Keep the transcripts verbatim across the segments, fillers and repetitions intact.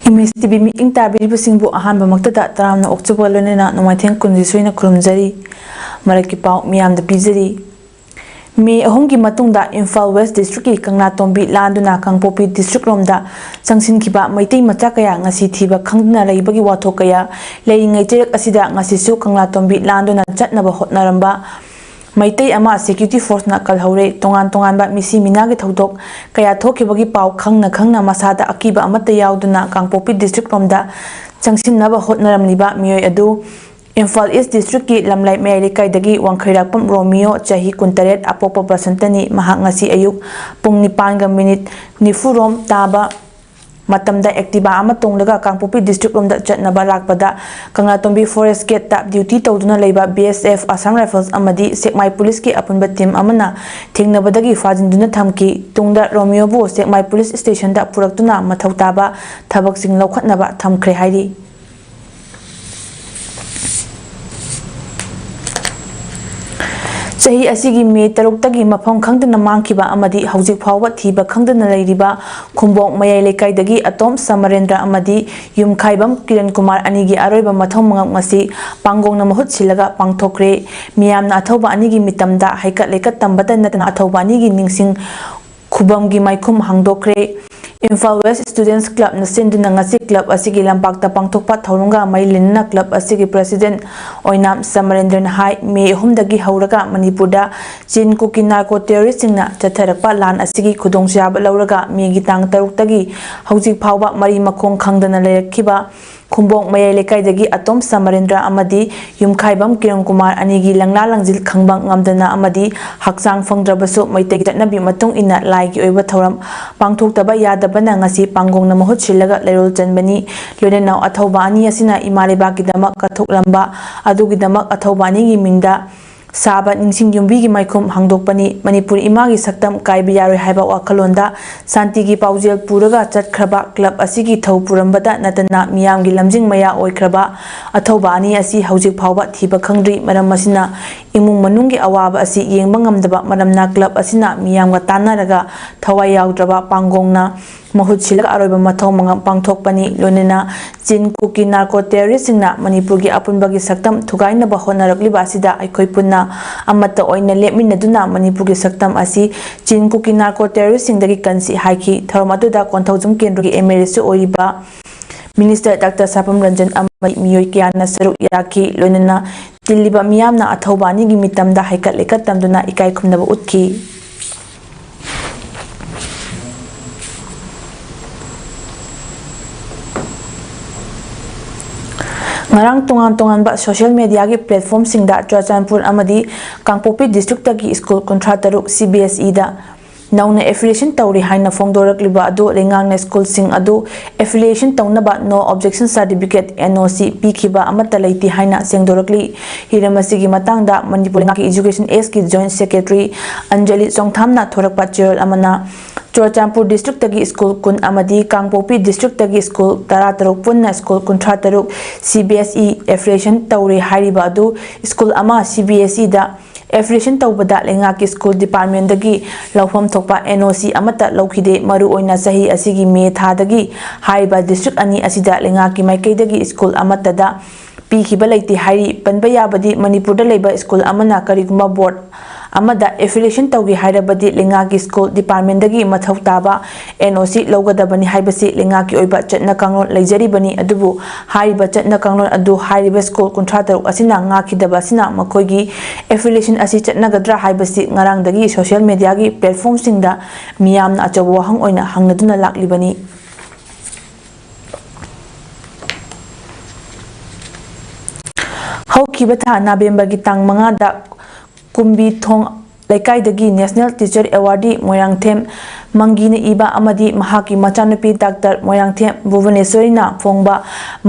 Image TV ꯃꯤꯠꯌꯦꯡ ꯇꯥꯕꯤꯔꯤꯕꯁꯤꯡꯕꯨ ꯑꯍꯥꯟꯕꯃꯛꯇꯗ ꯇꯔꯥꯝꯅ ꯑꯣꯛꯆꯕ ꯂꯣꯏꯅꯅ ꯅꯣꯡꯃꯥꯏꯊꯦꯝ ꯀꯨꯟꯖꯤꯁꯣꯏꯅ ꯈꯨꯔꯨꯝꯖꯔꯤ꯫ ꯃꯔꯛꯀꯤ ꯄꯥꯎ ꯃꯤꯌꯥꯝꯗ ꯄꯤꯖꯔꯤ꯫ ꯃꯦ ꯑꯍꯨꯝꯒꯤ ꯃꯇꯨꯡꯗ ꯏꯝꯐꯥꯜ ꯋꯦꯁ ꯗꯤꯁꯇ꯭ꯔꯤꯛꯀꯤ ꯀꯪꯂꯥꯇꯣꯝꯕꯤ ꯂꯥꯟꯗꯨꯅ ꯀꯥꯡꯄꯣꯛꯄꯤ ꯗꯤꯁꯇ꯭ꯔꯤꯛ ꯔꯣꯝꯗ ꯆꯪꯁꯤꯟꯈꯤꯕ ꯃꯩꯇꯩ ꯃꯆꯥ ꯀꯌꯥ ꯉꯁꯤ ꯊꯤꯕ ꯈꯪꯗꯅ ꯂꯩꯕꯒꯤ ꯋꯥꯊꯣꯛ ꯀꯌꯥ ꯂꯩꯔꯤꯉꯩ ꯆꯩꯔꯛ ꯑꯁꯤꯗ ꯉꯁꯤꯁꯨ ꯀꯪꯂꯥꯇꯣꯝꯕꯤ ꯂꯥꯟꯗꯨꯅ ꯆꯠꯅꯕ ꯍꯣꯠꯅꯔꯝꯕ ꯃꯩꯇꯩ ꯑꯃ ꯁꯦꯀ꯭ꯌꯨꯔꯤꯇꯤ ꯐꯣꯔꯁꯅ ꯀꯜꯍꯧꯔꯦ꯫ ꯇꯣꯉꯥꯟ ꯇꯣꯉꯥꯟꯕ ꯃꯤꯁꯤ ꯃꯤꯅꯥꯒꯤ ꯊꯧꯗꯣꯛ ꯀꯌꯥ ꯊꯣꯛꯈꯤꯕꯒꯤ ꯄꯥꯎ ꯈꯪꯅ ꯈꯪꯅ ꯃꯁꯥꯗ ꯑꯀꯤꯕ ꯑꯃꯠꯇ ꯌꯥꯎꯗꯅ ꯀꯥꯡꯄꯣꯛꯄꯤ ꯗꯤꯁꯇ꯭ꯔꯤꯛ ꯔꯣꯝꯗ ꯆꯪꯁꯤꯟꯅꯕ ꯍꯣꯠꯅꯔꯝꯂꯤꯕ ꯃꯤꯑꯣꯏ ꯑꯗꯨ ꯏꯝꯐꯥꯜ ꯏꯁ ꯗꯤꯁꯇ꯭ꯔꯤꯛꯀꯤ ꯂꯝꯂꯥꯏ ꯃꯌꯥꯏ ꯂꯩꯀꯥꯏꯗꯒꯤ ꯋꯥꯡꯈꯩꯔꯥꯛꯄꯝ ꯔꯣꯃꯤꯌꯣ, ꯆꯍꯤ ꯀꯨꯟꯇꯔꯦꯠ, ꯑꯄꯣꯛꯄ ꯕꯁꯟꯇꯅꯤ꯫ ꯃꯍꯥꯛ ꯉꯁꯤ ꯑꯌꯨꯛ ꯄꯨꯡ ꯅꯤꯄꯥꯟꯒ ꯃꯤꯅꯤꯠ ꯅꯤꯐꯨ ꯔꯣꯝ ꯇꯥꯕ ꯃꯇꯝꯗ ꯑꯦꯛꯇꯤꯚꯥ ꯑꯃ ꯇꯣꯡꯂꯒ ꯀꯥꯡꯄꯣꯛꯄꯤ ꯗꯤꯁꯇ꯭ꯔꯤꯛ ꯂꯣꯝꯗ ꯆꯠꯅꯕ ꯂꯥꯛꯄꯗ ꯀꯪꯂꯥꯇꯣꯝꯕꯤ ꯐꯣꯔꯦꯁ ꯒꯦꯠꯇ ꯗ꯭ꯌꯨꯇꯤ ꯇꯧꯗꯨꯅ ꯂꯩꯕ ꯕꯤ ꯑꯦꯁ ꯑꯦꯐ, ꯑꯁꯥꯝ ꯔꯥꯏꯐꯜꯁ ꯑꯃꯗꯤ ꯁꯦꯛꯃꯥꯏ ꯄꯨꯂꯤꯁꯀꯤ ꯑꯄꯨꯟꯕ ꯇꯤꯝ ꯑꯃꯅ ꯊꯦꯡꯅꯕꯗꯒꯤ ꯐꯥꯖꯤꯟꯗꯨꯅ ꯊꯝꯈꯤ꯫ ꯇꯨꯡꯗ ꯔꯣꯃꯤꯌꯣꯕꯨ ꯁꯦꯛꯃꯥꯏ ꯄꯨꯂꯤꯁ ꯁ꯭ꯇꯦꯁꯟꯗ ꯄꯨꯔꯛꯇꯨꯅ ꯃꯊꯧ ꯇꯥꯕ ꯊꯕꯛꯁꯤꯡ ꯂꯧꯈꯠꯅꯕ ꯊꯝꯈ꯭ꯔꯦ ꯍꯥꯏꯔꯤ꯫ ꯆꯍꯤ ꯑꯁꯤꯒꯤ ꯃꯦ ꯇꯔꯨꯛꯇꯒꯤ ꯃꯐꯝ ꯈꯪꯗꯅ ꯃꯥꯡꯈꯤꯕ ꯑꯃꯗꯤ ꯍꯧꯖꯤꯛ ꯐꯥꯎꯕ ꯊꯤꯕ ꯈꯪꯗꯅ ꯂꯩꯔꯤꯕ ꯈꯨꯝꯕꯣꯡ ꯃꯌꯥꯏ ꯂꯩꯀꯥꯏꯗꯒꯤ ꯑꯇꯣꯝ ꯁꯃꯔꯦꯟꯗ꯭ꯔ ꯑꯃꯗꯤ ꯌꯨꯝꯈꯥꯏꯕꯝ ꯀꯤꯔꯟ ꯀꯨꯃꯥꯔ ꯑꯅꯤꯒꯤ ꯑꯔꯣꯏꯕ ꯃꯊꯧ ꯃꯉꯝ ꯉꯁꯤ ꯄꯥꯡꯒꯣꯡꯅ ꯃꯍꯨꯠ ꯁꯤꯜꯂꯒ ꯄꯥꯡꯊꯣꯛꯈ꯭ꯔꯦ꯫ ꯃꯤꯌꯥꯝꯅ ꯑꯊꯧꯕ ꯑꯅꯤꯒꯤ ꯃꯤꯇꯝꯗ ꯍꯩꯀꯠ ꯂꯩꯀꯠ ꯇꯝꯕꯇ ꯅꯠꯇꯅ ꯑꯊꯧꯕ ꯑꯅꯤꯒꯤ ꯅꯤꯡꯁꯤꯡ ꯈꯨꯕꯝꯒꯤ ꯃꯥꯏꯈꯨꯝ ꯍꯥꯡꯗꯣꯛꯈ꯭ꯔꯦ꯫ ꯏꯝꯐꯥꯜ ꯋꯦꯁ ꯁ꯭ꯇꯨꯗꯦꯟꯠꯁ ꯀ꯭ꯂꯕꯅ ꯁꯤꯟꯗꯨꯅ ꯉꯁꯤ ꯀ꯭ꯂꯕ ꯑꯁꯤꯒꯤ ꯂꯝꯄꯥꯛꯇ ꯄꯥꯡꯊꯣꯛꯄ ꯊꯧꯔꯝꯒ ꯃꯔꯤ ꯂꯩꯅꯅ ꯀ꯭ꯂꯕ ꯑꯁꯤꯒꯤ ꯄ꯭ꯔꯦꯁꯤꯗꯦꯟꯠ ꯑꯣꯏꯅꯥꯝ ꯁꯃꯔꯦꯟꯗ꯭ꯔꯅ ꯍꯥꯏ, ꯃꯦ ꯑꯍꯨꯝꯗꯒꯤ ꯍꯧꯔꯒ ꯃꯅꯤꯄꯨꯔꯗ ꯆꯤꯟ ꯀꯨꯀꯤ ꯅꯥꯔꯀꯣ ꯇꯦꯔꯣꯔꯤꯁ꯭ꯠꯁꯤꯡꯅ ꯆꯠꯊꯔꯛꯄ ꯂꯥꯟ ꯑꯁꯤꯒꯤ ꯈꯨꯗꯣꯡꯆꯥꯕ ꯂꯧꯔꯒ ꯃꯦꯒꯤ ꯇꯥꯡ ꯇꯔꯨꯛꯇꯒꯤ ꯍꯧꯖꯤꯛ ꯐꯥꯎꯕ ꯃꯔꯤ ꯃꯈꯣꯡ ꯈꯪꯗꯅ ꯂꯩꯔꯛꯈꯤꯕ ꯈꯨꯝꯕꯣꯡ ꯃꯌꯥꯏ ꯂꯩꯀꯥꯏꯗꯒꯤ ꯑꯇꯣꯝ ꯁꯃꯔꯦꯟꯗ꯭ꯔ ꯑꯃꯗꯤ ꯌꯨꯝꯈꯥꯏꯕꯝ ꯀꯤꯔꯟ ꯀꯨꯃꯥꯔ ꯑꯅꯤꯒꯤ ꯂꯪꯂꯥ ꯂꯪꯖꯤꯜ ꯈꯪꯕ ꯉꯝꯗꯅ ꯑꯃꯗꯤ ꯍꯛꯆꯥꯡ ꯐꯪꯗ꯭ꯔꯕꯁꯨ ꯃꯩꯇꯩꯒꯤ ꯆꯠꯅꯕꯤ ꯃꯇꯨꯡ ꯏꯟꯅ ꯂꯥꯏꯒꯤ ꯑꯣꯏꯕ ꯊꯧꯔꯝ ꯄꯥꯡꯊꯣꯛꯇꯕ ꯌꯥꯗꯕꯅ ꯉꯁꯤ ꯄꯥꯡꯒꯣꯡꯅ ꯃꯍꯨꯠ ꯁꯤꯜꯂꯒ ꯂꯩꯔꯣꯜ ꯆꯟꯕꯅꯤ꯫ ꯂꯣꯏꯅꯅ ꯑꯊꯧꯕ ꯑꯅꯤ ꯑꯁꯤꯅ ꯏꯃꯥ ꯂꯩꯕꯥꯛꯀꯤꯗꯃꯛ ꯀꯠꯊꯣꯛꯂꯝꯕ ꯑꯗꯨꯒꯤꯗꯃꯛ ꯑꯊꯧꯕ ꯑꯅꯤꯒꯤ ꯃꯤꯡꯗ ꯁꯥꯕ ꯅꯤꯡꯁꯤꯡ ꯌꯨꯝꯕꯤꯒꯤ ꯃꯥꯏꯈꯨꯝ ꯍꯥꯡꯗꯣꯛꯄꯅꯤ꯫ ꯃꯅꯤꯄꯨꯔ ꯏꯃꯥꯒꯤ ꯁꯛꯇꯝ ꯀꯥꯏꯕ ꯌꯥꯔꯣꯏ ꯍꯥꯏꯕ ꯋꯥꯈꯜꯂꯣꯟꯗ ꯁꯥꯟꯇꯤꯒꯤ ꯄꯥꯎꯖꯦꯜ ꯄꯨꯔꯒ ꯆꯠꯈ꯭ꯔꯕ ꯀ꯭ꯂꯕ ꯑꯁꯤꯒꯤ ꯊꯧ ꯄꯨꯔꯝꯕꯇ ꯅꯠꯇꯅ ꯃꯤꯌꯥꯝꯒꯤ ꯂꯝꯖꯤꯡ ꯃꯌꯥ ꯑꯣꯏꯈ꯭ꯔꯕ ꯑꯊꯧꯕ ꯑꯅꯤ ꯑꯁꯤ ꯍꯧꯖꯤꯛ ꯐꯥꯎꯕ ꯊꯤꯕ ꯈꯪꯗ꯭ꯔꯤ꯫ ꯃꯔꯝ ꯑꯁꯤꯅ ꯏꯃꯨꯡ ꯃꯅꯨꯡꯒꯤ ꯑꯋꯥꯕ ꯑꯁꯤ ꯌꯦꯡꯕ ꯉꯝꯗꯕ ꯃꯔꯝꯅ ꯀ꯭ꯂꯕ ꯑꯁꯤꯅ ꯃꯤꯌꯥꯝꯒ ꯇꯥꯟꯅꯔꯒ ꯊꯋꯥꯏ ꯌꯥꯎꯗ꯭ꯔꯕ ꯄꯥꯡꯒꯣꯡꯅ ꯃꯍꯨꯠ ꯁꯤꯜꯂꯒ ꯑꯔꯣꯏꯕ ꯃꯊꯧ ꯃꯉꯝ ꯄꯥꯡꯊꯣꯛꯄꯅꯤ꯫ ꯂꯣꯏꯅꯅ ꯆꯤꯟ ꯀꯨꯀꯤ ꯅꯥꯔꯀꯣ ꯇꯦꯔꯣꯔꯤꯁꯁꯤꯡꯅ ꯃꯅꯤꯄꯨꯔꯒꯤ ꯑꯄꯨꯟꯕꯒꯤ ꯁꯛꯇꯝ ꯊꯨꯒꯥꯏꯅꯕ ꯍꯣꯠꯅꯔꯛꯂꯤꯕ ꯑꯁꯤꯗ ꯑꯩꯈꯣꯏ ꯄꯨꯟꯅ ꯑꯃꯠꯇ ꯑꯣꯏꯅ ꯂꯦꯞꯃꯤꯟꯅꯗꯨꯅ ꯃꯅꯤꯄꯨꯔꯒꯤ ꯁꯛꯇꯝ ꯑꯁꯤ ꯆꯤꯟ ꯀꯨꯀꯤ ꯅꯥꯔꯀꯣ ꯇꯦꯔꯣꯔꯤꯁꯁꯤꯡꯗꯒꯤ ꯀꯟꯁꯤ ꯍꯥꯏꯈꯤ꯫ ꯊꯧꯔꯝ ꯑꯗꯨꯗ ꯀꯣꯟꯊꯧꯖꯝ ꯀꯦꯟꯗ꯭ꯔꯒꯤ ꯑꯦꯝ ꯑꯦꯜ ꯑꯦꯁꯨ ꯑꯣꯏꯔꯤꯕ ꯃꯤꯅꯤꯁꯇꯔ ꯗꯥꯛꯇꯔ ꯁꯥꯄꯝ ꯔꯟꯖꯟ ꯑꯃꯗꯤ ꯃꯤꯑꯣꯏ ꯀꯌꯥꯅ ꯁꯔꯨꯛ ꯌꯥꯈꯤ꯫ ꯂꯣꯏꯅꯅ ꯇꯤꯜꯂꯤꯕ ꯃꯤꯌꯥꯝꯅ ꯑꯊꯧꯕ ꯑꯅꯤꯒꯤ ꯃꯤꯇꯝꯗ ꯍꯩꯀꯠ ꯂꯩꯀꯠ ꯇꯝꯗꯨꯅ ꯏꯀꯥꯏ ꯈꯨꯝꯅꯕ ꯎꯠꯈꯤ꯫ ꯉꯔꯥꯡ ꯇꯣꯉꯥꯟ ꯇꯣꯉꯥꯟꯕ ꯁꯣꯁꯤꯌꯦꯜ ꯃꯦꯗꯤꯌꯥꯒꯤ ꯄ꯭ꯂꯦꯠꯐꯣꯝꯁꯤꯡꯗ ꯆꯨꯔꯆꯥꯟꯄꯨꯔ ꯑꯃꯗꯤ ꯀꯥꯡꯄꯣꯛꯄꯤ ꯗꯤꯁꯇ꯭ꯔꯤꯛꯇꯒꯤ ꯁ꯭ꯀꯨꯜ ꯀꯨꯟꯊ꯭ꯔꯥ ꯇꯔꯨꯛ ꯁꯤ ꯕꯤ ꯑꯦꯁ ꯏꯗ ꯅꯧꯅ ꯑꯦꯐꯤꯂꯤꯌꯦꯁꯟ ꯇꯧꯔꯤ ꯍꯥꯏꯅ ꯐꯣꯡꯗꯣꯔꯛꯂꯤꯕ ꯑꯗꯨ ꯂꯩꯉꯥꯛꯅ ꯁ꯭ꯀꯨꯜꯁꯤꯡ ꯑꯗꯨ ꯑꯦꯐꯤꯂꯤꯌꯦꯁꯟ ꯇꯧꯅꯕ ꯅꯣ ꯑꯣꯕꯖꯦꯛꯁꯟ ꯁꯥꯔꯇꯤꯐꯤꯀꯦꯠ, ꯑꯦꯟ ꯑꯣ ꯁꯤ, ꯄꯤꯈꯤꯕ ꯑꯃꯠꯇ ꯂꯩꯇꯦ ꯍꯥꯏꯅ ꯁꯦꯡꯗꯣꯔꯛꯂꯤ꯫ ꯍꯤꯔꯝ ꯑꯁꯤꯒꯤ ꯃꯇꯥꯡꯗ ꯃꯅꯤꯄꯨꯔ ꯂꯩꯉꯥꯛꯀꯤ ꯏꯖꯨꯀꯦꯁꯟ ꯑꯦꯁꯀꯤ ꯖꯣꯏꯟꯠ ꯁꯦꯀ꯭ꯔꯦꯇꯔꯤ ꯑꯟꯖꯂꯤ ꯆꯣꯡꯊꯥꯝꯅ ꯊꯣꯔꯛꯄ ꯆꯦꯔꯣꯜ ꯑꯃꯅ ꯆꯨꯔꯆꯥꯟꯄꯨꯔ ꯗꯤꯁꯇ꯭ꯔꯤꯛꯇꯒꯤ ꯁ꯭ꯀꯨꯜ ꯀꯨꯟ ꯑꯃꯗꯤ ꯀꯥꯡꯄꯣꯛꯄꯤ ꯗꯤꯁꯇ꯭ꯔꯤꯛꯇꯒꯤ ꯁ꯭ꯀꯨꯜ ꯇꯔꯥ ꯇꯔꯨꯛ ꯄꯨꯟꯅ ꯁ꯭ꯀꯨꯜ ꯀꯨꯟꯊ꯭ꯔꯥ ꯇꯔꯨꯛ ꯁꯤ ꯕꯤ ꯑꯦꯁ ꯏ ꯑꯦꯐꯤꯂꯤꯌꯦꯁꯟ ꯇꯧꯔꯦ ꯍꯥꯏꯔꯤꯕ ꯑꯗꯨ ꯁ꯭ꯀꯨꯜ ꯑꯃ ꯁꯤ ꯕꯤ ꯑꯦꯁ ꯏꯗ ꯑꯦꯐꯤꯂꯤꯌꯦꯁꯟ ꯇꯧꯕꯗ ꯂꯩꯉꯥꯛꯀꯤ ꯁ꯭ꯀꯨꯜ ꯗꯤꯄꯥꯔꯠꯃꯦꯟꯗꯒꯤ ꯂꯧꯐꯝ ꯊꯣꯛꯄ ꯑꯦꯟ ꯑꯣ ꯁꯤ ꯑꯃꯠꯇ ꯂꯧꯈꯤꯗꯦ꯫ ꯃꯔꯨꯑꯣꯏꯅ ꯆꯍꯤ ꯑꯁꯤꯒꯤ ꯃꯦ ꯊꯥꯗꯒꯤ ꯍꯥꯏꯔꯤꯕ ꯗꯤꯁꯇ꯭ꯔꯤꯛ ꯑꯅꯤ ꯑꯁꯤꯗ ꯂꯩꯉꯥꯛꯀꯤ ꯃꯥꯏꯀꯩꯗꯒꯤ ꯁ꯭ꯀꯨꯜ ꯑꯃꯠꯇꯗ ꯄꯤꯈꯤꯕ ꯂꯩꯇꯦ ꯍꯥꯏꯔꯤ꯫ ꯄꯟꯕ ꯌꯥꯕꯗꯤ ꯃꯅꯤꯄꯨꯔꯗ ꯂꯩꯕ ꯁ꯭ꯀꯨꯜ ꯑꯃꯅ ꯀꯔꯤꯒꯨꯝꯕ ꯕꯣꯔꯗ ꯑꯃꯗ ꯑꯦꯐꯤꯂꯤꯌꯦꯁꯟ ꯇꯧꯒꯦ ꯍꯥꯏꯔꯕꯗꯤ ꯂꯩꯉꯥꯛꯀꯤ ꯁ꯭ꯀꯨꯜ ꯗꯤꯄꯥꯔꯠꯃꯦꯟꯗꯒꯤ ꯃꯊꯧ ꯇꯥꯕ ꯑꯦꯟ ꯑꯣ ꯁꯤ ꯂꯧꯒꯗꯕꯅꯤ ꯍꯥꯏꯕꯁꯤ ꯂꯩꯉꯥꯛꯀꯤ ꯑꯣꯏꯕ ꯆꯠꯅ ꯀꯥꯡꯂꯣꯟ ꯂꯩꯖꯔꯤꯕꯅꯤ꯫ ꯑꯗꯨꯕꯨ ꯍꯥꯏꯔꯤꯕ ꯆꯠꯅ ꯀꯥꯡꯂꯣꯟ ꯑꯗꯨ ꯍꯥꯏꯔꯤꯕ ꯁ꯭ꯀꯨꯜ ꯀꯨꯟꯊ꯭ꯔꯥ ꯇꯔꯨꯛ ꯑꯁꯤꯅ ꯉꯥꯛꯈꯤꯗꯕ ꯑꯁꯤꯅ ꯃꯈꯣꯏꯒꯤ ꯑꯦꯐꯤꯂꯤꯌꯦꯁꯟ ꯑꯁꯤ ꯆꯠꯅꯒꯗ꯭ꯔꯥ ꯍꯥꯏꯕꯁꯤ ꯉꯔꯥꯡꯗꯒꯤ ꯁꯣꯁꯤꯌꯦꯜ ꯃꯦꯗꯤꯌꯥꯒꯤ ꯄ꯭ꯂꯦꯠꯐꯣꯝꯁꯤꯡꯗ ꯃꯤꯌꯥꯝꯅ ꯑꯆꯧꯕ ꯋꯥꯍꯪ ꯑꯣꯏꯅ ꯍꯪꯅꯗꯨꯅ ꯂꯥꯛꯂꯤꯕꯅꯤ꯫ ꯍꯧꯈꯤꯕ ꯊꯥ ꯅꯕꯦꯝꯕꯔꯒꯤ ꯇꯥꯡ ꯃꯉꯥꯗ ꯀꯨꯝꯕꯤ ꯊꯣꯡ ꯂꯩꯀꯥꯏꯗꯒꯤ ꯅꯦꯁꯅꯦꯜ ꯇꯤꯆꯔ ꯑꯦꯋꯥꯔꯗꯤ ꯃꯣꯏꯔꯥꯡꯊꯦꯝ ꯃꯪꯒꯤꯅ ꯏꯕ ꯑꯃꯗꯤ ꯃꯍꯥꯛꯀꯤ ꯃꯆꯥꯅꯨꯄꯤ ꯗꯥꯛꯇꯔ ꯃꯣꯏꯔꯥꯡꯊꯦꯝ ꯚꯨꯕꯅꯦꯁꯣꯔꯤꯅ ꯐꯣꯡꯕ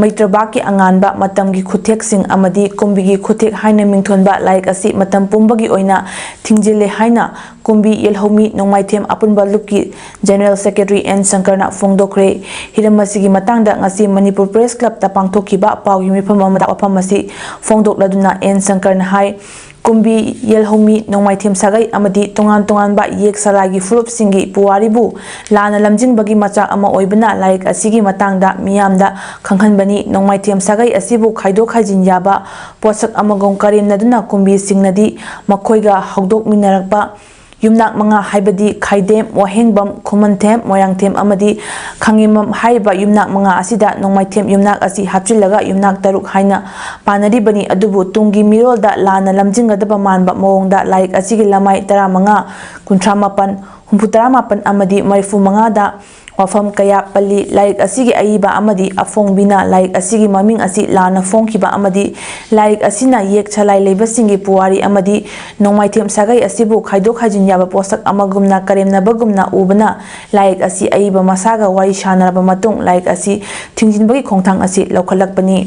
ꯃꯩꯇ꯭ꯔꯕꯥꯛꯀꯤ ꯑꯉꯥꯟꯕ ꯃꯇꯝꯒꯤ ꯈꯨꯠꯊꯦꯛꯁꯤꯡ ꯑꯃꯗꯤ ꯀꯨꯝꯕꯤꯒꯤ ꯈꯨꯠꯊꯦꯛ ꯍꯥꯏꯅ ꯃꯤꯡꯊꯣꯟꯕ ꯂꯥꯏꯔꯤꯛ ꯑꯁꯤ ꯃꯇꯝ ꯄꯨꯝꯕꯒꯤ ꯑꯣꯏꯅ ꯊꯤꯡꯖꯤꯜꯂꯦ ꯍꯥꯏꯅ ꯀꯨꯝꯕꯤ ꯌꯦꯜꯍꯧꯃꯤ ꯅꯣꯡꯃꯥꯏꯊꯦꯝ ꯑꯄꯨꯟꯕ ꯂꯨꯞꯀꯤ ꯖꯦꯅꯔꯦꯜ ꯁꯦꯀ꯭ꯔꯦꯇꯔꯤ ꯑꯦꯟ ꯁꯪꯀꯔꯅ ꯐꯣꯡꯗꯣꯛꯈ꯭ꯔꯦ꯫ ꯍꯤꯔꯝ ꯑꯁꯤꯒꯤ ꯃꯇꯥꯡꯗ ꯉꯁꯤ ꯃꯅꯤꯄꯨꯔ ꯄ꯭ꯔꯦꯁ ꯀ꯭ꯂꯕꯇ ꯄꯥꯡꯊꯣꯛꯈꯤꯕ ꯄꯥꯎꯒꯤ ꯃꯤꯐꯝ ꯑꯃꯗ ꯋꯥꯐꯝ ꯑꯁꯤ ꯐꯣꯡꯗꯣꯛꯂꯗꯨꯅ ꯑꯦꯟ ꯁꯪꯀꯔꯅ ꯍꯥꯏ, ꯀꯨꯝꯕꯤ, ꯌꯦꯜꯍꯧꯃꯤ, ꯅꯣꯡꯃꯥꯏꯊꯦꯝ ꯁꯥꯒꯩ ꯑꯃꯗꯤ ꯇꯣꯉꯥꯟ ꯇꯣꯉꯥꯟꯕ ꯌꯦꯛ ꯁꯂꯥꯏꯒꯤ ꯐꯨꯔꯨꯞꯁꯤꯡꯒꯤ ꯄꯨꯋꯥꯔꯤꯕꯨ ꯂꯥꯟꯅ ꯂꯝꯖꯤꯡꯕꯒꯤ ꯃꯆꯥꯛ ꯑꯃ ꯑꯣꯏꯕꯅ ꯂꯥꯏꯔꯤꯛ ꯑꯁꯤꯒꯤ ꯃꯇꯥꯡꯗ ꯃꯤꯌꯥꯝꯗ ꯈꯪꯍꯟꯕꯅꯤ꯫ ꯅꯣꯡꯃꯥꯏꯊꯦꯝ ꯁꯥꯒꯩ ꯑꯁꯤꯕꯨ ꯈꯥꯏꯗꯣꯛ ꯈꯥꯏꯖꯤꯟ ꯌꯥꯕ ꯄꯣꯠꯁꯛ ꯑꯃꯒꯨꯝ ꯀꯔꯦꯝꯅꯗꯨꯅ ꯀꯨꯝꯕꯤꯁꯤꯡꯅꯗꯤ ꯃꯈꯣꯏꯒ ꯍꯧꯗꯣꯛꯃꯤꯟꯅꯔꯛꯄ ꯌꯨꯝꯅꯥꯛ ꯃꯉꯥ, ꯍꯥꯏꯕꯗꯤ ꯈꯥꯏꯗꯦꯝ, ꯋꯥꯍꯦꯡꯕꯝ, ꯈꯨꯃꯟꯊꯦꯝ, ꯃꯣꯏꯔꯥꯡꯊꯦꯝ ꯑꯃꯗꯤ ꯈꯥꯉꯦꯝꯕꯝ ꯍꯥꯏꯔꯤꯕ ꯌꯨꯝꯅꯥꯛ ꯃꯉꯥ ꯑꯁꯤꯗ ꯅꯣꯡꯃꯥꯏꯊꯦꯝ ꯌꯨꯝꯅꯥꯛ ꯑꯁꯤ ꯍꯥꯞꯆꯤꯜꯂꯒ ꯌꯨꯝꯅꯥꯛ ꯇꯔꯨꯛ ꯍꯥꯏꯅ ꯄꯥꯅꯔꯤꯕꯅꯤ꯫ ꯑꯗꯨꯕꯨ ꯇꯨꯡꯒꯤ ꯃꯤꯔꯣꯜꯗ ꯂꯥꯟꯅ ꯂꯝꯖꯤꯡꯒꯗꯕ ꯃꯥꯟꯕ ꯃꯑꯣꯡꯗ ꯂꯥꯏꯔꯤꯛ ꯑꯁꯤꯒꯤ ꯂꯃꯥꯏ ꯇꯔꯥꯃꯉꯥ, ꯀꯨꯟꯊ꯭ꯔꯥ ꯃꯥꯄꯟ, ꯍꯨꯝꯐꯨꯇꯔꯥ ꯃꯥꯄꯟ ꯑꯃꯗꯤ ꯃꯔꯤꯐꯨ ꯃꯉꯥꯗ ꯋꯥꯐꯝ ꯀꯌꯥ ꯄꯜꯂꯤ꯫ ꯂꯥꯏꯔꯤꯛ ꯑꯁꯤꯒꯤ ꯑꯏꯕ ꯑꯃꯗꯤ ꯑꯐꯣꯡꯕꯤꯅ ꯂꯥꯏꯔꯤꯛ ꯑꯁꯤꯒꯤ ꯃꯃꯤꯡ ꯑꯁꯤ ꯂꯥꯟꯅ ꯐꯣꯡꯈꯤꯕ ꯑꯃꯗꯤ ꯂꯥꯏꯔꯤꯛ ꯑꯁꯤꯅ ꯌꯦꯛ ꯁꯂꯥꯏ ꯂꯩꯕꯁꯤꯡꯒꯤ ꯄꯨꯋꯥꯔꯤ ꯑꯃꯗꯤ ꯅꯣꯡꯃꯥꯏꯊꯦꯝ ꯁꯥꯒꯩ ꯑꯁꯤꯕꯨ ꯈꯥꯏꯗꯣꯛ ꯈꯥꯏꯖꯤꯟ ꯌꯥꯕ ꯄꯣꯠꯁꯛ ꯑꯃꯒꯨꯝꯅ ꯀꯔꯦꯝꯅꯕꯒꯨꯝꯅ ꯎꯕꯅ ꯂꯥꯏꯔꯤꯛ ꯑꯁꯤ ꯑꯏꯕ ꯃꯁꯥꯒ ꯋꯥꯔꯤ ꯁꯥꯅꯔꯕ ꯃꯇꯨꯡ ꯂꯥꯏꯔꯤꯛ ꯑꯁꯤ ꯊꯤꯡꯖꯤꯟꯕꯒꯤ ꯈꯣꯡꯊꯥꯡ ꯑꯁꯤ ꯂꯧꯈꯠꯂꯛꯄꯅꯤ꯫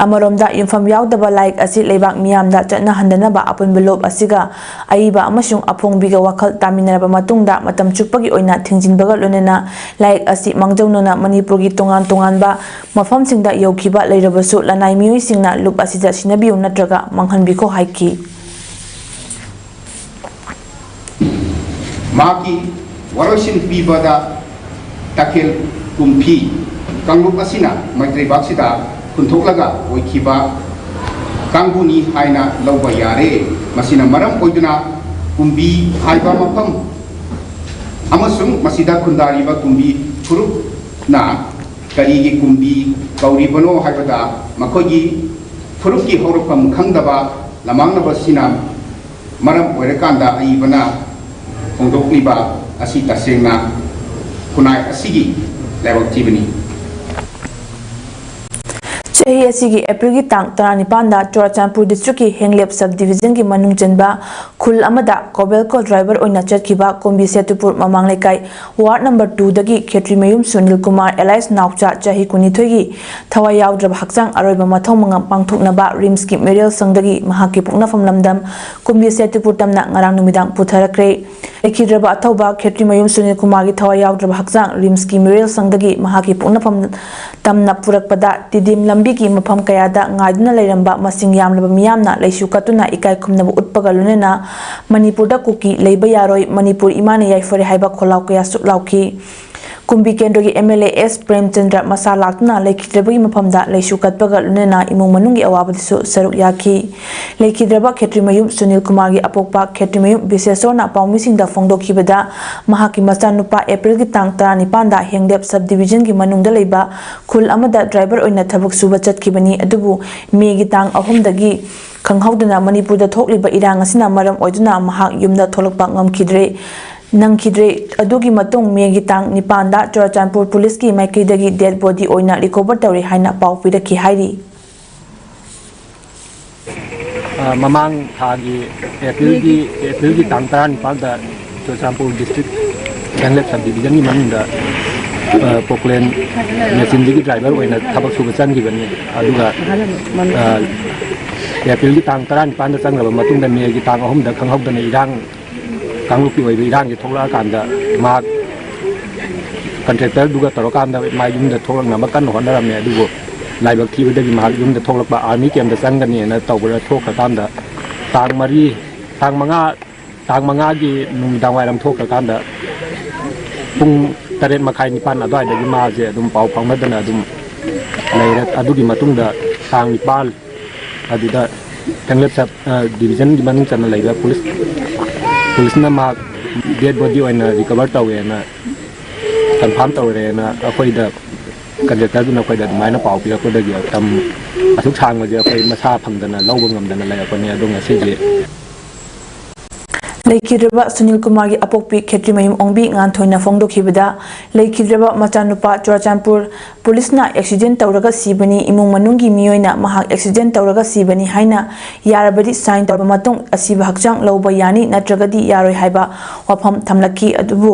ꯑꯃꯔꯣꯝꯗ ꯌꯨꯝꯐꯝ ꯌꯥꯎꯗꯕ ꯂꯥꯏꯔꯤꯛ ꯑꯁꯤ ꯂꯩꯕꯥꯛ ꯃꯤꯌꯥꯝꯗ ꯆꯠꯅꯍꯟꯗꯅꯕ ꯑꯄꯨꯟꯕ ꯂꯨꯞ ꯑꯁꯤꯒ ꯑꯏꯕ ꯑꯃꯁꯨꯡ ꯑꯐꯣꯡꯕꯤꯒ ꯋꯥꯈꯜ ꯇꯥꯃꯤꯟꯅꯔꯕ ꯃꯇꯨꯡꯗ ꯃꯇꯝ ꯆꯨꯞꯄꯒꯤ ꯑꯣꯏꯅ ꯊꯤꯡꯖꯤꯟꯕꯒ ꯂꯣꯏꯅꯅ ꯂꯥꯏꯔꯤꯛ ꯑꯁꯤ ꯃꯥꯡꯖꯧꯅꯅ ꯃꯅꯤꯄꯨꯔꯒꯤ ꯇꯣꯉꯥꯟ ꯇꯣꯉꯥꯟꯕ ꯃꯐꯝꯁꯤꯡꯗ ꯌꯧꯈꯤꯕ ꯂꯩꯔꯕꯁꯨ ꯂꯅꯥꯏ ꯃꯤꯑꯣꯏꯁꯤꯡꯅ ꯂꯨꯞ ꯑꯁꯤꯗ ꯁꯤꯟꯅꯕꯤꯌꯨ ꯅꯠꯇ꯭ꯔꯒ ꯃꯥꯡꯍꯟꯕꯤꯈꯣ ꯍꯥꯏꯈꯤ꯫ ꯃꯍꯥꯛꯀꯤ ꯋꯥꯔꯣꯏꯁꯤꯟ ꯄꯤꯕꯗ ꯇꯈꯦꯜ ꯀꯨꯝꯐꯤ ꯀꯥꯡꯂꯨꯞ ꯑꯁꯤꯅ ꯃꯩꯇꯩꯕꯥꯛꯁꯤꯗ ꯈꯨꯟꯊꯣꯛꯂꯒ ꯑꯣꯏꯈꯤꯕ ꯀꯥꯡꯕꯨꯅꯤ ꯍꯥꯏꯅ ꯂꯧꯕ ꯌꯥꯔꯦ꯫ ꯃꯁꯤꯅ ꯃꯔꯝ ꯑꯣꯏꯗꯨꯅ ꯀꯨꯝꯕꯤ ꯍꯥꯏꯕ ꯃꯐꯝ ꯑꯃꯁꯨꯡ ꯃꯁꯤꯗ ꯈꯨꯟꯗꯥꯔꯤꯕ ꯀꯨꯝꯕꯤ ꯐꯨꯔꯨꯞꯅ ꯀꯔꯤꯒꯤ ꯀꯨꯝꯕꯤ ꯀꯧꯔꯤꯕꯅꯣ ꯍꯥꯏꯕꯗ ꯃꯈꯣꯏꯒꯤ ꯐꯨꯔꯨꯞꯀꯤ ꯍꯧꯔꯛꯐꯝ ꯈꯪꯗꯕ ꯂꯃꯥꯡꯅꯕꯁꯤꯅ ꯃꯔꯝ ꯑꯣꯏꯔꯀꯥꯟꯗ ꯑꯏꯕꯅ ꯐꯣꯡꯗꯣꯛꯂꯤꯕ ꯑꯁꯤ ꯇꯁꯦꯡꯅ ꯈꯨꯟꯅꯥꯏ ꯑꯁꯤꯒꯤ ꯂꯥꯏꯕꯛ ꯊꯤꯕꯅꯤ꯫ ꯆꯍꯤ ꯑꯁꯤꯒꯤ ꯑꯦꯄ꯭ꯔꯤꯜꯒꯤ ꯇꯥꯡ ꯇꯔꯥꯅꯤꯄꯥꯟꯗ ꯆꯨꯔꯥꯆꯥꯟꯄꯨꯔ ꯗꯤꯁꯇ꯭ꯔꯤꯛꯀꯤ ꯍꯦꯡꯂꯦꯞ ꯁꯕ ꯗꯤꯕꯤꯖꯟꯒꯤ ꯃꯅꯨꯡ ꯆꯟꯕ ꯈꯨꯜ ꯑꯃꯗ ꯀꯣꯕꯦꯜꯀꯣ ꯗ꯭ꯔꯥꯏꯚꯔ ꯑꯣꯏꯅ ꯆꯠꯈꯤꯕ ꯀꯣꯝꯕꯤ ꯁꯦꯇꯨꯄꯨꯔ ꯃꯃꯥꯡ ꯂꯩꯀꯥꯏ ꯋꯥꯔꯗ ꯅꯝꯕꯔ ꯇꯨꯗꯒꯤ ꯈꯦꯇ꯭ꯔꯤꯃꯌꯨꯝ ꯁꯨꯅꯤꯜ ꯀꯨꯃꯥꯔ ꯑꯦꯂꯥꯏꯁ ꯅꯥꯎꯆꯥ ꯆꯍꯤ ꯀꯨꯟꯅꯤꯊꯣꯏꯒꯤ ꯊꯋꯥꯏ ꯌꯥꯎꯗ꯭ꯔꯕ ꯍꯛꯆꯥꯡ ꯑꯔꯣꯏꯕ ꯃꯊꯧ ꯃꯉꯝ ꯄꯥꯡꯊꯣꯛꯅꯕ ꯔꯤꯝꯁꯀꯤ ꯃꯦꯔꯤꯌꯦꯜ ꯁꯪꯗꯒꯤ ꯃꯍꯥꯛꯀꯤ ꯄꯣꯛꯅꯐꯝ ꯂꯝꯗꯝ ꯀꯣꯝꯕꯤ ꯁꯦꯇꯨꯄꯨꯔ ꯇꯝꯅ ꯉꯔꯥꯡ ꯅꯨꯃꯤꯗꯥꯡ ꯄꯨꯊꯔꯛꯈ꯭ꯔꯦ꯫ ꯂꯩꯈꯤꯗ꯭ꯔꯕ ꯑꯊꯧꯕ ꯈꯦꯇ꯭ꯔꯤꯃꯌꯨꯝ ꯁꯨꯅꯤꯜ ꯀꯨꯃꯥꯔꯒꯤ ꯊꯋꯥꯏ ꯌꯥꯎꯗ꯭ꯔꯕ ꯍꯛꯆꯥꯡ ꯔꯤꯝꯁꯀꯤ ꯃꯦꯔꯤꯌꯦꯜ ꯁꯪꯗꯒꯤ ꯃꯍꯥꯛꯀꯤ ꯄꯣꯛꯅꯐꯝ ꯇꯝꯅ ꯄꯨꯔꯛꯄꯗ ꯇꯤꯗꯤꯝ ꯂꯝꯕꯤ ꯒꯤ ꯃꯐꯝ ꯀꯌꯥꯗ ꯉꯥꯏꯗꯨꯅ ꯂꯩꯔꯝꯕ ꯃꯁꯤꯡ ꯌꯥꯝꯂꯕ ꯃꯤꯌꯥꯝꯅ ꯂꯩꯁꯨ ꯀꯠꯇꯨꯅ ꯏꯀꯥꯏ ꯈꯨꯝꯅꯕ ꯎꯠꯄꯒ ꯂꯣꯏꯅꯅ "ꯃꯅꯤꯄꯨꯔꯗ ꯀꯨꯀꯤ ꯂꯩꯕ ꯌꯥꯔꯣꯏ, ꯃꯅꯤꯄꯨꯔ ꯏꯃꯥꯅ ꯌꯥꯏꯐꯔꯦ" ꯍꯥꯏꯕ ꯈꯣꯜꯂꯥꯎ ꯀꯌꯥꯁꯨ ꯂꯥꯎꯈꯤ꯫ ꯀꯨꯝꯕꯤ ꯀꯦꯟꯗ꯭ꯔꯒꯤ M L A S Premchandra ꯃꯁꯥ ꯂꯥꯛꯇꯨꯅ ꯂꯩꯈꯤꯗ꯭ꯔꯕꯒꯤ ꯃꯐꯝꯗ ꯂꯩꯁꯨ ꯀꯠꯄꯒ ꯂꯣꯏꯅꯅ ꯏꯃꯨꯡ ꯃꯅꯨꯡꯒꯤ ꯑꯋꯥꯕꯗꯁꯨ ꯁꯔꯨꯛ ꯌꯥꯈꯤ꯫ ꯂꯩꯈꯤꯗ꯭ꯔꯕ ꯈꯦꯇ꯭ꯔꯤꯃꯌꯨꯝ ꯁꯨꯅꯤꯜ ꯀꯨꯃꯥꯔꯒꯤ ꯑꯄꯣꯛꯄ ꯈꯦꯇ꯭ꯔꯤꯃꯌꯨꯝ ꯕꯤꯁꯦꯁꯣꯔꯅ ꯄꯥꯎꯃꯤꯁꯤꯡꯗ ꯐꯣꯡꯗꯣꯛꯈꯤꯕꯗ, ꯃꯍꯥꯛꯀꯤ ꯃꯆꯥꯅꯨꯄꯥ ꯑꯦꯄ꯭ꯔꯤꯜꯒꯤ ꯇꯥꯡ ꯇꯔꯥꯅꯤꯄꯥꯟꯗ ꯍꯦꯡꯂꯦꯞ ꯁꯕ ꯗꯤꯕꯤꯖꯟꯒꯤ ꯃꯅꯨꯡꯗ ꯂꯩꯕ ꯈꯨꯜ ꯑꯃꯗ ꯗ꯭ꯔꯥꯏꯚꯔ ꯑꯣꯏꯅ ꯊꯕꯛ ꯁꯨꯕ ꯆꯠꯈꯤꯕꯅꯤ꯫ ꯑꯗꯨꯕꯨ ꯃꯦꯒꯤ ꯇꯥꯡ ꯑꯍꯨꯝꯗꯒꯤ ꯈꯪꯍꯧꯗꯅ ꯃꯅꯤꯄꯨꯔꯗ ꯊꯣꯛꯂꯤꯕ ꯏꯔꯥꯡ ꯑꯁꯤꯅ ꯃꯔꯝ ꯑꯣꯏꯗꯨꯅ ꯃꯍꯥꯛ ꯌꯨꯝꯗ ꯊꯣꯛꯂꯛꯄ ꯉꯝꯈꯤꯗ꯭ꯔꯦ, ꯅꯪꯈꯤꯗ꯭ꯔꯦ꯫ ꯑꯗꯨꯒꯤ ꯃꯇꯨꯡ ꯃꯦꯒꯤ ꯇꯥꯡ ꯅꯤꯄꯥꯟꯗ ꯆꯨꯔꯆꯥꯟꯄꯨꯔ ꯄꯨꯂꯤꯁꯀꯤ ꯃꯥꯏꯀꯩꯗꯒꯤ ꯗꯦꯗ ꯕꯣꯗꯤ ꯑꯣꯏꯅ ꯔꯤꯀꯣꯚꯔ ꯇꯧꯔꯦ ꯍꯥꯏꯅ ꯄꯥꯎ ꯄꯤꯔꯛꯈꯤ ꯍꯥꯏꯔꯤ꯫ ꯑ, ꯃꯃꯥꯡ ꯊꯥꯒꯤ ꯑꯦꯄ꯭ꯔꯤꯜꯒꯤ, ꯑꯦꯄ꯭ꯔꯤꯜꯒꯤ ꯇꯥꯡ ꯇꯔꯥꯅꯤꯄꯥꯟꯗ ꯆꯨꯔꯆꯥꯟꯄꯨꯔ ꯗꯤꯁꯇ꯭ꯔꯤꯛ ꯍꯦꯡꯂꯦꯞ ꯁꯕ ꯗꯤꯕꯤꯖꯟꯒꯤ ꯃꯅꯨꯡꯗ, ꯑ, ꯄꯣꯀ꯭ꯂꯦꯟ ꯃꯦꯆꯤꯟꯗꯨꯒꯤ ꯗ꯭ꯔꯥꯏꯚꯔ ꯑꯣꯏꯅ ꯊꯕꯛ ꯁꯨꯕ ꯆꯪꯈꯤꯕꯅꯤ꯫ ꯑꯗꯨꯒ, ꯑ, ꯑꯦꯄ꯭ꯔꯤꯜꯒꯤ ꯇꯥꯡ ꯇꯔꯥꯅꯤꯄꯥꯟꯗ ꯆꯪꯈ꯭ꯔꯕ ꯃꯇꯨꯡꯗ ꯃꯦꯒꯤ ꯇꯥꯡ ꯑꯍꯨꯝꯗ ꯈꯪꯍꯧꯗꯅ ꯏꯔꯥꯡ, ꯀꯥꯡꯂꯨꯞꯀꯤ ꯑꯣꯏꯕ ꯏꯔꯥꯡꯁꯦ ꯊꯣꯛꯂꯛꯑꯀꯥꯟꯗ ꯃꯍꯥꯛ ꯀꯟꯇ꯭ꯔꯦꯛꯇꯔꯗꯨꯒ ꯇꯧꯔꯀꯥꯟꯗ ꯃꯥ ꯌꯨꯝꯗ ꯊꯣꯛꯂꯛꯅꯕ ꯀꯟꯅ ꯍꯣꯠꯅꯔꯝꯃꯦ꯫ ꯑꯗꯨꯕꯨ ꯂꯥꯏꯕꯛ ꯊꯤꯕꯗꯒꯤ ꯃꯍꯥꯛ ꯌꯨꯝꯗ ꯊꯣꯛꯂꯛꯄ, ꯑꯥꯔꯃꯤ ꯀꯦꯝꯗ ꯆꯪꯒꯅꯤꯅ ꯇꯧꯕꯗ ꯊꯣꯛꯈ꯭ꯔꯀꯥꯟꯗ ꯇꯥꯡ ꯃꯔꯤ, ꯇꯥꯡ ꯃꯉꯥ, ꯇꯥꯡ ꯃꯉꯥꯒꯤ ꯅꯨꯃꯤꯗꯥꯡ ꯋꯥꯏꯔꯝ ꯊꯣꯛꯈ꯭ꯔꯀꯥꯟꯗ ꯄꯨꯡ ꯇꯔꯦꯠ ꯃꯈꯥꯏ, ꯅꯤꯄꯥꯟ ꯑꯗꯨꯋꯥꯏꯗꯒꯤ ꯃꯥꯁꯦ ꯑꯗꯨꯝ ꯄꯥꯎ ꯐꯥꯎꯅꯗꯅ ꯑꯗꯨꯝ ꯂꯩꯔꯦ꯫ ꯑꯗꯨꯒꯤ ꯃꯇꯨꯡꯗ ꯇꯥꯡ ꯅꯤꯄꯥꯟ ꯑꯗꯨꯗ ꯍꯦꯡꯂꯦꯞ ꯁꯕ, ꯑ, ꯗꯤꯕꯤꯖꯟꯒꯤ ꯃꯅꯨꯡ ꯆꯟꯅ ꯂꯩꯕ ꯄꯨꯂꯤꯁ, ꯄꯨꯂꯤꯁꯅ ꯃꯍꯥꯛ ꯗꯦꯗ ꯕꯣꯗꯤ ꯑꯣꯏꯅ ꯔꯤꯀꯣꯚꯔ ꯇꯧꯋꯦꯅ ꯀꯟꯐꯥꯔꯝ ꯇꯧꯔꯦꯅ ꯑꯩꯈꯣꯏꯗ ꯀꯟꯇ꯭ꯔꯦꯛꯇꯔꯗꯨꯅ ꯑꯩꯈꯣꯏꯗ ꯑꯗꯨꯃꯥꯏꯅ ꯄꯥꯎ ꯄꯤꯔꯛꯄꯗꯒꯤ ꯃꯇꯝ ꯑꯁꯨꯛ ꯁꯥꯡꯕꯁꯦ ꯑꯩꯈꯣꯏ ꯃꯁꯥ ꯐꯪꯗꯅ ꯂꯧꯕ ꯉꯝꯗꯅ ꯂꯩꯔꯛꯄꯅꯦ꯫ ꯑꯗꯣ ꯉꯁꯤꯗꯤ ꯂꯩꯈꯤꯗ꯭ꯔꯕ ꯁꯨꯅꯤꯜ ꯀꯨꯃꯥꯔꯒꯤ ꯑꯄꯣꯛꯄꯤ ꯈꯦꯇ꯭ꯔꯤꯃꯌꯨꯝ ꯑꯣꯡꯕꯤ ꯉꯥꯟꯊꯣꯏꯅ ꯐꯣꯡꯗꯣꯛꯈꯤꯕꯗ, ꯂꯩꯈꯤꯗ꯭ꯔꯕ ꯃꯆꯥꯅꯨꯄꯥ ꯆꯨꯔꯆꯥꯟꯄꯨꯔ ꯄꯨꯂꯤꯁꯅ ꯑꯦꯛꯁꯤꯗꯦꯟ ꯇꯧꯔꯒ ꯁꯤꯕꯅꯤ, ꯏꯃꯨꯡ ꯃꯅꯨꯡꯒꯤ ꯃꯤꯑꯣꯏꯅ ꯃꯍꯥꯛ ꯑꯦꯛꯁꯤꯗꯦꯟ ꯇꯧꯔꯒ ꯁꯤꯕꯅꯤ ꯍꯥꯏꯅ ꯌꯥꯔꯕꯗꯤ ꯁꯥꯏꯟ ꯇꯧꯔꯕ ꯃꯇꯨꯡ ꯑꯁꯤꯕ ꯍꯛꯆꯥꯡ ꯂꯧꯕ ꯌꯥꯅꯤ, ꯅꯠꯇ꯭ꯔꯒꯗꯤ ꯌꯥꯔꯣꯏ ꯍꯥꯏꯕ ꯋꯥꯐꯝ ꯊꯝꯂꯛꯈꯤ꯫ ꯑꯗꯨꯕꯨ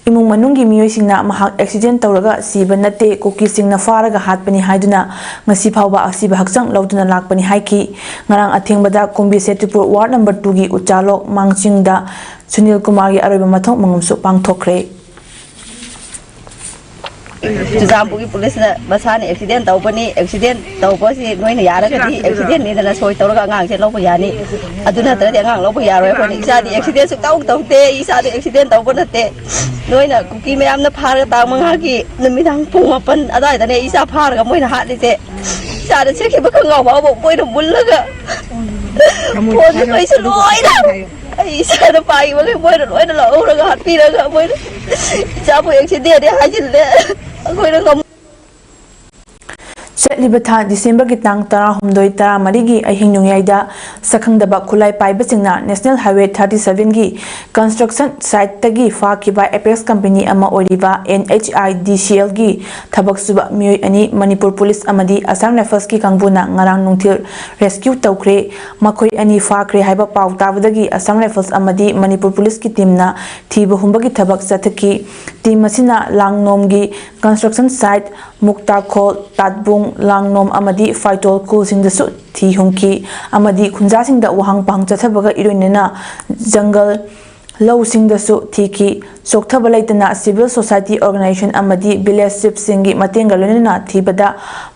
ꯏꯃꯨꯡ ꯃꯅꯨꯡꯒꯤ ꯃꯤꯑꯣꯏꯁꯤꯡꯅ ꯃꯍꯥꯛ ꯑꯦꯛꯁꯤꯗꯦꯟ ꯇꯧꯔꯒ ꯁꯤꯕ ꯅꯠꯇꯦ, ꯀꯨꯀꯤꯁꯤꯡꯅ ꯐꯥꯔꯒ ꯍꯥꯠꯄꯅꯤ ꯍꯥꯏꯗꯨꯅ ꯉꯁꯤ ꯐꯥꯎꯕ ꯑꯁꯤꯕ ꯍꯛꯆꯥꯡ ꯂꯧꯗꯨꯅ ꯂꯥꯛꯄꯅꯤ ꯍꯥꯏꯈꯤ꯫ ꯉꯔꯥꯡ ꯑꯊꯦꯡꯕꯗ ꯀꯨꯝꯕꯤ ꯁꯦꯇꯤꯄꯨꯔ ꯋꯥꯔꯗ ꯅꯝꯕꯔ ꯇꯨꯒꯤ ꯎꯆꯥꯂꯣꯛ ꯃꯥꯡꯆꯤꯡꯗ ꯁꯨꯅꯤꯜ ꯀꯨꯃꯥꯔꯒꯤ ꯑꯔꯣꯏꯕ ꯃꯊꯧ ꯃꯉꯝꯁꯨ ꯄꯥꯡꯊꯣꯛꯈ꯭ꯔꯦ꯫ ꯆꯨꯔꯆꯥꯟꯄꯨꯔꯒꯤ ꯄꯨꯂꯤꯁꯅ ꯃꯁꯥꯅ ꯑꯦꯛꯁꯤꯗꯦꯟ ꯇꯧꯕꯅꯤ, ꯑꯦꯛꯁꯤꯗꯦꯟ ꯇꯧꯕꯁꯤ ꯅꯣꯏꯅ ꯌꯥꯔꯒꯗꯤ ꯑꯦꯛꯁꯤꯗꯦꯟꯅꯤꯗꯅ ꯁꯣꯏ ꯇꯧꯔꯒ ꯑꯉꯥꯡꯁꯦ ꯂꯧꯕ ꯌꯥꯅꯤ, ꯑꯗꯨ ꯅꯠꯇ꯭ꯔꯗꯤ ꯑꯉꯥꯡ ꯂꯧꯕ ꯌꯥꯔꯣꯏ꯫ ꯑꯩꯈꯣꯏꯅ ꯏꯆꯥꯗꯤ ꯑꯦꯛꯁꯤꯗꯦꯟ ꯁꯨꯛꯇꯧ ꯇꯧꯗꯦ, ꯏꯆꯥꯗꯤ ꯑꯦꯛꯁꯤꯗꯦꯟ ꯇꯧꯕ ꯅꯠꯇꯦ꯫ ꯅꯣꯏꯅ ꯀꯨꯀꯤ ꯃꯌꯥꯝꯅ ꯐꯥꯔꯒ ꯇꯥꯡ ꯃꯉꯥꯒꯤ ꯅꯨꯃꯤꯗꯥꯡ ꯄꯨꯡ ꯃꯥꯄꯟ ꯑꯗꯨꯋꯥꯏꯗꯅꯦ ꯏꯆꯥ ꯐꯥꯔꯒ ꯃꯣꯏꯅ ꯍꯥꯠꯂꯤꯁꯦ꯫ ꯏꯆꯥꯗ ꯁꯦꯠꯈꯤꯕ ꯈꯣꯡꯒ꯭ꯔꯥꯎ ꯐꯥꯎꯕ ꯃꯣꯏꯅ ꯃꯨꯜꯂꯒ ꯐꯣꯟꯁꯨ ꯀꯩꯁꯨ ꯂꯣꯏꯅ ꯑꯩ ꯏꯆꯥꯗ ꯄꯥꯏꯕꯈꯩ ꯃꯣꯏꯅ ꯂꯣꯏꯅ ꯂꯧꯍꯧꯔꯒ ꯍꯥꯠꯄꯤꯔꯒ ꯃꯣꯏꯅ ꯏꯆꯥꯕꯨ ꯑꯦꯛꯁꯤꯗꯦꯟꯅꯦ ꯍꯥꯏꯖꯤꯜꯂꯦ꯫ ꯑꯩꯈꯣꯏꯅ ꯉꯝ- ꯆꯠꯂꯤꯕ ꯊꯥ ꯗꯤꯁꯦꯝꯕꯔꯒꯤ ꯇꯥꯡ ꯇꯔꯥꯍꯨꯝꯗꯣꯏ, ꯇꯔꯥꯃꯔꯤꯒꯤ ꯑꯍꯤꯡ ꯅꯣꯡꯌꯥꯏꯗ ꯁꯛꯈꯪꯗꯕ ꯈꯨꯠꯂꯥꯏ ꯄꯥꯏꯕꯁꯤꯡꯅ National Highway thirty seven ꯒꯤ construction site ꯇꯒꯤ ꯐꯥꯈꯤꯕ Apex company ꯑꯃ ꯑꯣꯏꯔꯤꯕ N H I D C L ꯒꯤ ꯊꯕꯛ ꯁꯨꯕ ꯃꯤꯑꯣꯏ ꯑꯅꯤ ꯃꯅꯤꯄꯨꯔ ꯄꯨꯂꯤꯁ ꯑꯃꯗꯤ Assam Rifles ꯀꯤ ꯀꯥꯡꯕꯨꯅ ꯉꯔꯥꯡ ꯅꯨꯡꯊꯤꯜ rescue ꯇꯧꯈ꯭ꯔꯦ꯫ ꯃꯈꯣꯏ ꯑꯅꯤ ꯐꯥꯈ꯭ꯔꯦ ꯍꯥꯏꯕ ꯄꯥꯎ ꯇꯥꯕꯗꯒꯤ Assam Rifles ꯑꯃꯗꯤ ꯃꯅꯤꯄꯨꯔ ꯄꯨꯂꯤꯁꯀꯤ team ꯅ ꯊꯤꯕ ꯍꯨꯝꯕꯒꯤ ꯊꯕꯛ ꯆꯠꯊꯈꯤ꯫ Team ꯑꯁꯤꯅ ꯂꯥꯡꯅꯣꯝꯒꯤ construction site, ꯃꯨꯛꯇꯥꯈꯣꯜ, ꯇꯥꯠꯕꯨꯡ, ꯂꯥꯡꯅꯣꯝ ꯑꯃꯗꯤ ꯐꯥꯏꯇꯣꯜ ꯈꯨꯜꯁꯤꯡꯗꯁꯨ ꯊꯤ ꯍꯨꯝꯈꯤ ꯑꯃꯗꯤ ꯈꯨꯟꯖꯥꯁꯤꯡꯗ ꯋꯥꯍꯪ ꯄꯥꯎꯍꯪ ꯆꯠꯊꯕꯒ ꯏꯔꯣꯏꯅꯅ ꯖꯪꯒꯜ ꯂꯧꯁꯤꯡꯗꯁꯨ ꯊꯤꯈꯤ꯫ ꯆꯣꯛꯊꯕ ꯂꯩꯇꯅ civil society organization ꯑꯃꯗꯤ village chief ꯁꯤꯡꯒꯤ ꯃꯇꯦꯡꯒ ꯂꯣꯏꯅꯅ ꯊꯤꯕꯗ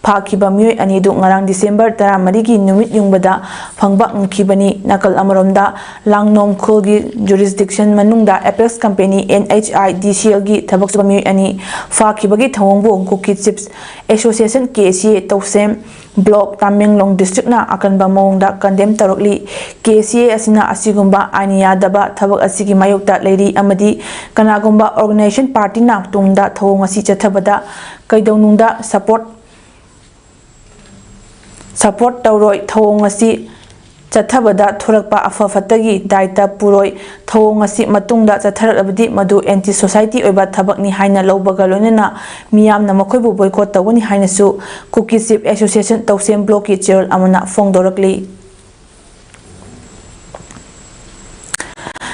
ꯐꯥꯈꯤꯕ ꯃꯤꯑꯣꯏ ꯑꯅꯤꯗꯨ ꯉꯔꯥꯡ ꯗꯤꯁꯦꯝꯕꯔ ꯇꯔꯥꯃꯔꯤꯒꯤ ꯅꯨꯃꯤꯠ ꯌꯨꯡꯕꯗ ꯐꯪꯕ ꯉꯝꯈꯤꯕꯅꯤ꯫ ꯅꯥꯀꯜ ꯑꯃꯔꯣꯝꯗ, ꯂꯥꯡꯅꯣꯝ ꯈꯨꯜꯒꯤ jurisdiction ꯃꯅꯨꯡꯗ Apex company N H I D C L ꯒꯤ ꯊꯕꯛ ꯁꯨꯕ ꯃꯤꯑꯣꯏ ꯑꯅꯤ ꯐꯥꯈꯤꯕꯒꯤ ꯊꯧꯑꯣꯡꯕꯨ ꯀꯨꯀꯤ Chiefs Association, K C A, ꯇꯧꯁꯦꯝ block, Tamenglong district ꯅ ꯑꯀꯟꯕ ꯃꯑꯣꯡꯗ condemn ꯇꯧꯔꯛꯂꯤ꯫ K C A ꯑꯁꯤꯅ ꯑꯁꯤꯒꯨꯝꯕ ꯑꯥꯏꯟ ꯌꯥꯗꯕ ꯊꯕꯛ ꯑꯁꯤꯒꯤ ꯃꯥꯌꯣꯛꯇ ꯂꯩꯔꯤ ꯑꯃꯗꯤ ꯀꯅꯥꯒꯨꯝꯕ organization party ꯅ ꯇꯨꯡꯗ ꯊꯧꯑꯣꯡ ꯑꯁꯤ ꯆꯠꯊꯕꯗ ꯀꯩꯗꯧꯅꯨꯡꯗ support support ꯇꯧꯔꯣꯏ꯫ ꯊꯧꯑꯣꯡ ꯑꯁꯤ ꯆꯠꯊꯕꯗ ꯊꯣꯔꯛꯄ ꯑꯐ ꯐꯠꯇꯒꯤ ꯗꯥꯏꯇ ꯄꯨꯔꯣꯏ꯫ ꯊꯧꯑꯣꯡ ꯑꯁꯤ ꯃꯇꯨꯡꯗ ꯆꯠꯊꯔꯛꯂꯕꯗꯤ ꯃꯗꯨ anti society ꯑꯣꯏꯕ ꯊꯕꯛꯅꯤ ꯍꯥꯏꯅ ꯂꯧꯕꯒ ꯂꯣꯏꯅꯅ ꯃꯤꯌꯥꯝꯅ ꯃꯈꯣꯏꯕꯨ boycott ꯇꯧꯒꯅꯤ ꯍꯥꯏꯅꯁꯨ ꯀꯨꯀꯤ Chiefs Association ꯇꯧꯁꯦꯝ block ꯀꯤ ꯆꯦꯔꯣꯜ ꯑꯃꯅ ꯐꯣꯡꯗꯣꯔꯛꯂꯤ꯫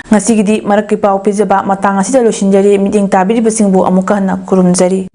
ꯉꯁꯤꯒꯤꯗꯤ ꯃꯔꯛꯀꯤ ꯄꯥꯎ ꯄꯤꯖꯕ ꯃꯇꯥꯡ ꯑꯁꯤꯗ ꯂꯣꯏꯁꯤꯟꯖꯔꯤ꯫ ꯃꯤꯠꯌꯦꯡ ꯇꯥꯕꯤꯔꯤꯕꯁꯤꯡꯕꯨ ꯑꯃꯨꯛꯀ ꯍꯟꯅ ꯈꯨꯔꯨꯝꯖꯔꯤ꯫